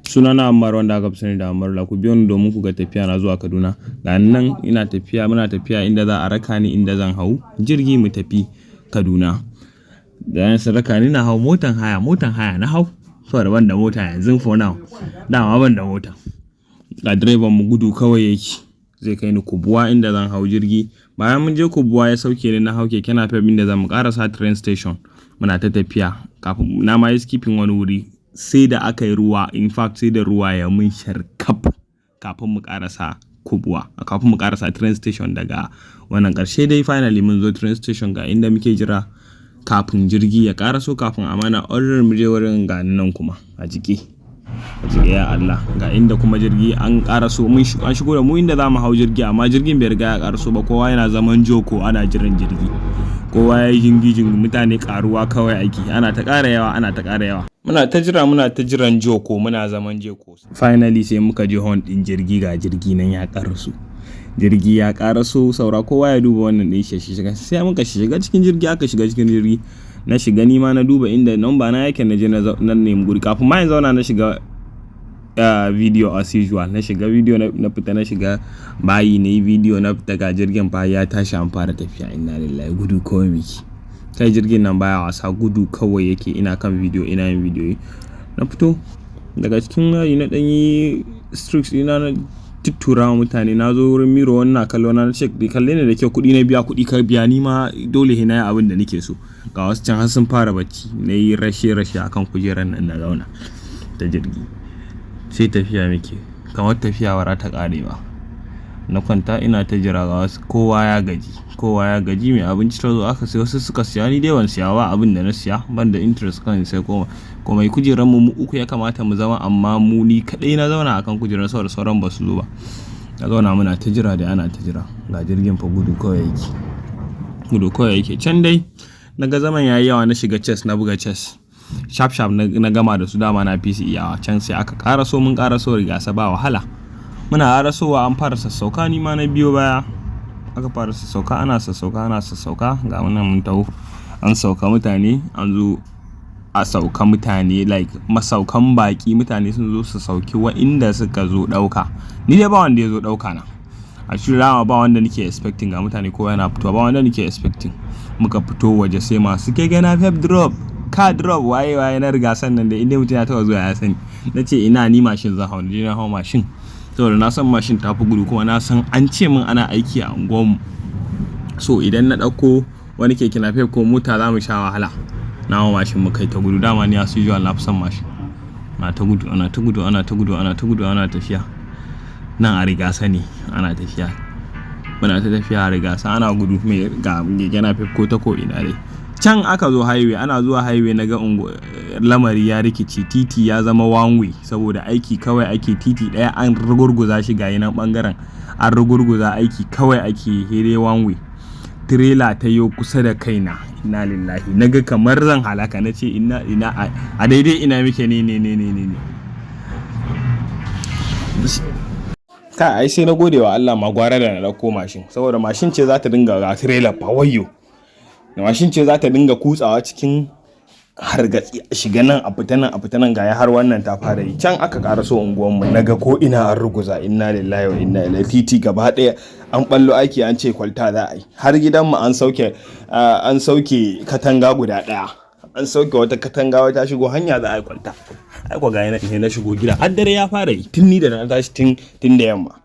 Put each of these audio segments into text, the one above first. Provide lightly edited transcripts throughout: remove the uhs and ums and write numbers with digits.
Sunana Ammar, wanda aka fi sani da Ammarla. Ku biyo ni domin ku ga tafiya na zuwa Kaduna. Ga nan ina tafiya, muna tafiya inda za a raka ni, inda zan hau jirgi mu tafi Kaduna. Da sun raka ni, na hau motan haya, motan haya na hau. Saboda ban da mota yanzu, for now. Dama ban da mota. Ga direban mu, gudu kawai yake. Zai kai ni Kubwa inda zan hau jirgi. Bayan mun je Kubwa, ya sauke ni, na hau keke napep inda zamu ƙarasa train station. Muna ta tafiya kafin na ma yi skipping wani wuri, sai da aka yi ruwa. In fact, sai da ruwa ya mun sharkaf kafin mu ƙarasa Kubwa, kafin mu ƙarasa train station daga wannan ƙarshe. Dai finally mun zo train station, ga inda muke jira kafin jirgi ya ƙaraso, kafin a mana order mu je wurin. Ga nan kuma a jiki a jiki, ya Allah. Ga inda kuma jirgi an ƙaraso, mun an shigo da mu inda za mu hau jirgi, amma jirgin bai riga ya ƙaraso ba. Kowa yana zaman joko, ana jiran jirgi. Kowa ya yi jingi jingi, mutane ƙaruwa kawai ake, ana ta ƙara yawa, ana ta ƙara yawa. Muna ta jira, muna ta jiran joko, muna zaman joko. Finally sai muka ji horn ɗin jirgi. Ga jirgi nan ya ƙaraso, jirgi ya ƙaraso. Saura kowa ya duba wannan ɗin shi shiga. Sai muka shiga cikin jirgi, aka shiga cikin jirgi. Na shiga ni ma, na duba inda number na yake, na je na nemi guri. Kafin ma in zauna, na shiga video as usual. Na shiga video, na fita, na shiga bayi, na yi video, na fita. Ga jirgin fa ya tashi, an fara tafiya. Inna lillahi, gudu kawai muke kai. Jirgin nan baya wasa, gudu kawai yake. Ina kan video, ina yin video. Na fito daga cikin layi, na ɗan yi streaks ɗina, na tuttura wa mutane. Na zo wurin mirror, wannan kallo na, ce kalle ni da kyau. Kuɗi na biya, kuɗi ka biya, ni ma dole na yi abin da nake so. Ga wasu can har sun fara bacci. Na yi rashe rashe akan kujerar nan, na zauna ta jirgi. Sai tafiya muke kamar tafiya ba za ta ƙare ba. Na kwanta ina ta jira. Ga wasu kowa ya gaji, kowa ya gaji. Mai abinci ta zo aka sai, wasu suka siya, ni dai ban siya ba. Abin da na siya, ban da interest kan sai koma komai. Kujerar mu, mu uku ya kamata mu zama, amma mu ni kaɗai na zauna akan kujerar saboda sauran ba su zo ba. Na zauna, muna ta jira da ana ta jira. Ga jirgin fa gudu kawai yake, gudu kawai yake. Can dai na ga zaman yayi yawa, na shiga chess, na buga chess sharp sharp, na gama da su. Dama na fi su iyawa. Can sai aka ƙaraso, mun ƙaraso Rigasa ba wahala. Muna ƙarasowa an fara sassauka, ni ma na biyo baya. Aka fara sassauka, ana sassauka, ana sassauka. Ga wannan mun taho, an sauka mutane, an zo a sauka mutane, like masaukan baƙi. Mutane sun zo su sauki wa'inda suka zo ɗauka. Ni dai ba wanda ya zo ɗauka na a cikin rama, ba wanda nake expecting. Ga mutane kowa yana fitowa, ba wanda nake expecting. Muka fito waje, sai masu keke napep drop, car drop, waye waye na Rigasan nan da inda mutum ya taɓa zuwa ya sani. Na ce ina ni mashin zan hau. Na je na hau mashin saboda na san mashin ta fi gudu, kuma na san an ce min ana aiki a unguwarmu. So idan na ɗauko wani keke napep ko mota, za mu sha wahala. Na hau mashin, mu kai ta gudu. Dama ni as usual na fi son mashin. Ana ta gudu, ana ta gudu, ana ta gudu, ana ta gudu, ana tafiya. Nan a Rigasa ne ana tafiya. Muna ta tafiya a Rigasa, ana gudu, mai ga keke napep ko ta ko ina dai. Can aka zo highway, ana zuwa highway na ga lamari ya rikice. Titi ya zama one way saboda aiki kawai ake. Titi ɗaya an rugurguza shi, ga nan ɓangaren an rugurguza, aiki kawai ake, sai one way. Tirela ta yo kusa da kaina. Inna lillahi, na ga kamar zan halaka. Na ce ina ina a daidai ina muke ne ne ne ne ne? Kai, ai sai na gode wa Allah ma, gwara da na ɗauko mashin, saboda mashin ce za ta dinga, ga tirela fa, wayyo. Mashin ce za ta dinga kutsawa cikin hargatsi, a shiga nan, a fita nan, a fita nan. Ga har wannan ta fara yi. Can aka ƙaraso unguwarmu, na ga ko ina an ruguza. Inna lillahi wa inna ilaihi. Titi gaba ɗaya an ɓallo aiki, an ce kwalta za a yi. Har gidanmu an sauke, an sauke katanga guda ɗaya, an sauke wata katanga, wata shigo hanya, za a yi kwalta. Ai ko ga ne na shigo gida har dare ya fara yi. Tun ni da na tashi tun da yamma,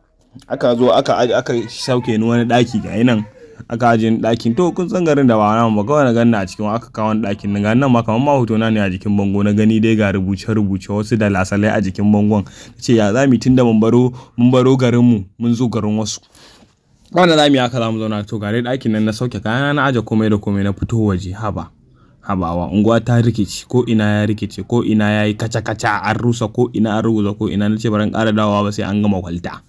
aka zo aka sauke ni wani ɗaki. Ga nan aka ajiye ni ɗakin. To kun san garin da ba namu ba, kawai na ganni a cikin aka kawo ni ɗakin nan. Ga nan ma kamar ma hoto na ne a jikin bango na gani dai. Ga rubuce rubuce, wasu da lasalai a jikin bangon. Ce ya za mu yi tunda mun baro garinmu, mun zo garin wasu? Wanda za mu yi haka, za mu zauna. To ga dai ɗakin nan, na sauke kayana, na aje komai da komai, na fito waje. Haba habawa, unguwa ta rikice, ko ina ya rikice, ko ina ya yi kaca kaca, an rusa ko ina, an ruguza ko ina. Na ce bari in ƙara dawowa ba sai an gama kwalta.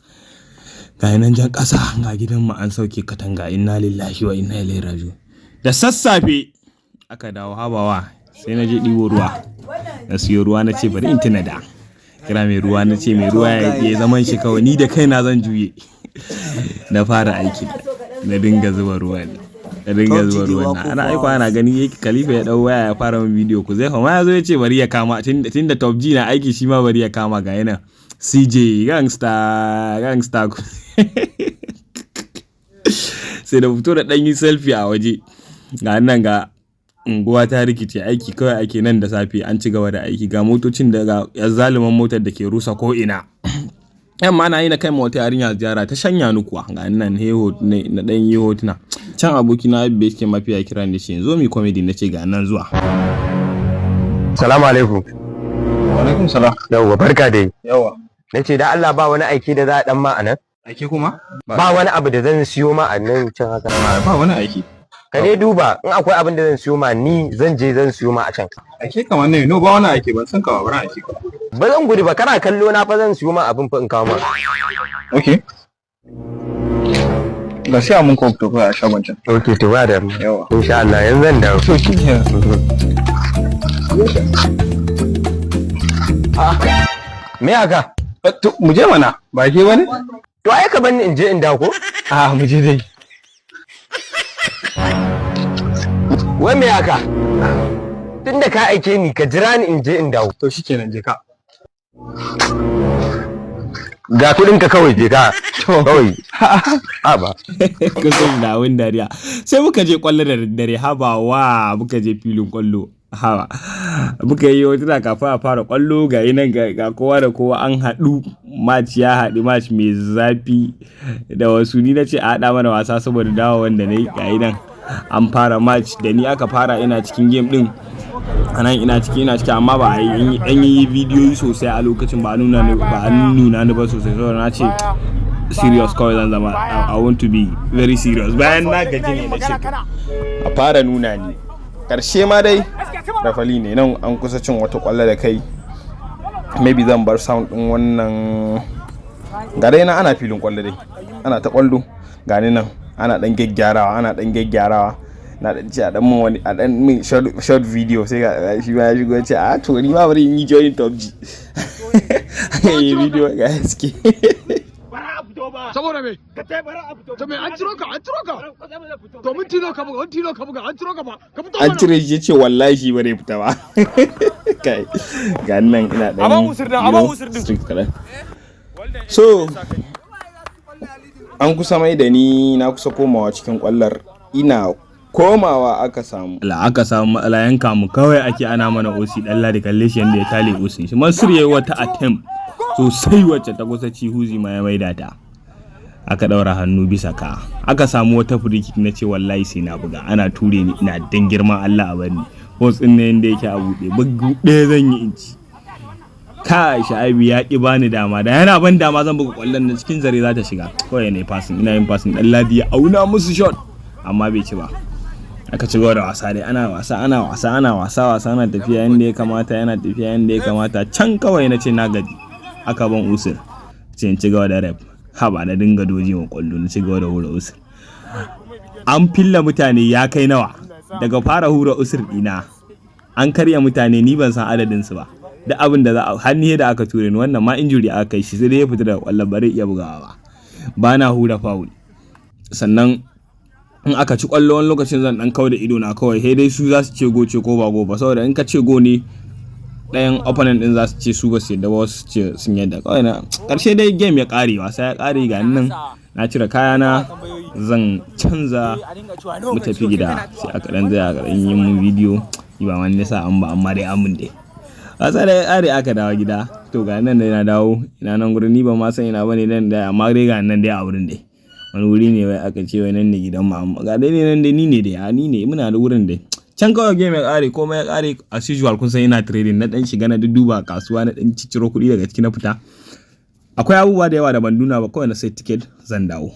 Ga nan jan ƙasa, ga gidanmu an sauke katanga. Inna lillahi wa inna ilaihi raji'un. Da sassafe aka dawo. Habawa, sai na je ɗibo ruwa, na siyo ruwa. Na ce bari in tuna da kira mai ruwa. Na ce mai ruwa ya zaman shi kawai, ni da kaina zan juye. Na fara aikin, na dinga zuba ruwa. Ya dinga zuba ruwan nan. Ana aiko ana gani yake Khalifa ya dau waya ya fara min bidiyo. Ku zai ma ya zo ya ce bari ya kama, tunda Top G na aiki, shi ma bari ya kama. Ga yana CJ gangster gangster. Sai da fito da ɗan yi selfie a waje. Ga nan ga unguwa ta rikice, aiki kawai ake nan da safe, an ci gaba da aiki. Ga motocin da ga zaluman motar da ke rusa ko ina. Yamma na yi na kai ma wata yarinya ziyara, ta shanya ni kuwa. Ga nan na ɗan yi hotuna. Can abokina Abba yake mafiya kira ni shi zo mi comedy, na ce ga nan zuwa. Salamu alaikum. Wa alaikum salam. Yawwa, barka dai. Yawa. Na ce da Allah ba wani aiki da za a dan ma a nan? Aiki kuma? Ba wani abu da zan siyo ma a nan can haka? Ba wani aiki. Ka dai duba in akwai abin da zan siyo ma, ni zan je zan siyo ma a can. Aiki kamar ne, no, ba wani aiki, ban san ka ba, bari aiki ka. Ba zan gudu ba, kana kallo na fa, zan siyo ma abin fa in kawo ma. Okay. Ga siya mun coke to kawai a shagon can. Okay, to ba da. Yawa. Insha Allah yanzu zan dawo. To shi kenan. Me haka? To mu je mana, ba ke bane? To ai ka banni in je in dawo ko? A mu je dai. Wai me haka? Tunda ka aike ni, ka jira ni in je in dawo. To shikenan, je ka. Ga kuɗin ka kawai, je ka. Kawai. A ba. Kusan da abin dariya. Sai muka je kwallo da daddare, haba wa, muka je filin kwallo. Haba. Muka yi hotuna kafin a fara kwallo. Ga nan ga kowa da kowa an haɗu, match ya haɗu, match mai zafi da wasu. Ni na ce a haɗa mana wasa saboda dawo wanda na yi. Ga nan an fara match, da ni aka fara, ina cikin game din. A nan ina ciki, amma ba a yi ɗan yi bidiyoyi sosai a lokacin, ba a nuna ni ba sosai saboda na ce serious kawai zan zama. I want to be very serious. Bayan na gaji ne na ce a fara nuna ni. Karshe ma dai referee ne nan, an kusa cin wata kwallo da kai. Maybe zan bar sound din wannan. Ga dai na ana filin kwallo dai, ana ta kwallo. Ga ni nan ana dan gyaggyarawa, ana dan gyaggyarawa. Na dan ce a dan mun wani, a dan min short video. Sai ga shi ma ya shigo ya ce a to ni ma bari in yi join Top G, yi video ga haske. Saboda me to me? An ciro ka, an ciro ka. To mun tilo ka buga, an tilo ka buga, an ciro ka ba ka fito. An cire shi, ya ce wallahi shi ba zai fita ba. Kai, ga nan ina dan strict kaɗan. So an kusa mai da ni, na kusa komawa cikin kwallar, ina komawa aka samu la aka samu matsala, yanka mu kawai ake, ana mana OC. Dan Ladi, kalle shi yanda ya tale OC shi. Mansur yayi wata attempt sosai wacce ta kusa ci, Huzi ma ya maida ta, aka daura hannu bisa ka. Aka samu wata free kick, na ce wallahi sai na buga. Ana ture ni, ina dan girman Allah a bani post din ne yanda yake a buɗe, bugu ɗaya zan yi in ci. Kai, Sha'ibu ya ki bani dama. Da yana ban dama zan buga kwallon nan cikin zare za ta shiga. Kawai ne passing, ina yin passing, Dan Ladi ya auna musu shot amma bai ci ba. Aka ci gaba da wasa dai, ana wasa, ana wasa, ana wasa, wasa ana tafiya yanda ya kamata, yana tafiya yanda ya kamata. Can kawai na ce na gaji, aka ban usur, ce in ci gaba da ref. Haba, na dinga doji wa kwallo, na ci gaba da hura usur. An filla mutane ya kai nawa daga fara hura usur dina, an karya mutane, ni ban san adadin su ba. Da abin da za a hannu da aka ture ni, wannan ma injury aka kai shi, sai dai ya fita daga kwallon, bare iya bugawa ba. Ba na hura foul. Sannan in aka ci kwallo, wani lokacin zan dan kau da ido na kawai, sai dai su za su ce go ce ko ba go ba, saboda in ka ce go ne, ɗayan opponent din za su ce su ba su yadda ba, wasu ce sun yadda. Kawai na karshe dai game ya kare, wasa ya kare. Ga nan na cire kayana zan canza mu tafi gida, sai aka dan zai aka dan yi mun bidiyo. Ni ba wani nisa an ba, amma dai an mun dai. Wasa da ya kare, aka dawo gida. To ga nan dai na dawo, ina nan gurin, ni ba ma san ina bane nan dai, amma dai ga nan dai a wurin dai wani wuri ne wai aka ce wai nan ne gidan mu, amma ga dai nan dai ni ne dai, a ni ne muna da wurin dai. Can kawai game ya kare, komai ya kare. As usual, kun san ina trading, na dan shiga na duba kasuwa, na dan ciciro kuɗi daga ciki na fita. Akwai abubuwa da yawa da ban nuna ba. Kawai na sai ticket zan dawo.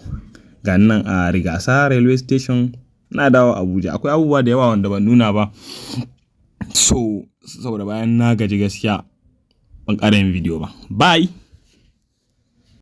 Ga nan a Rigasa railway station, na dawo Abuja. Akwai abubuwa da yawa wanda ban nuna ba. So saboda bayan na gaji gaskiya ban ƙara yin video ba. Bye.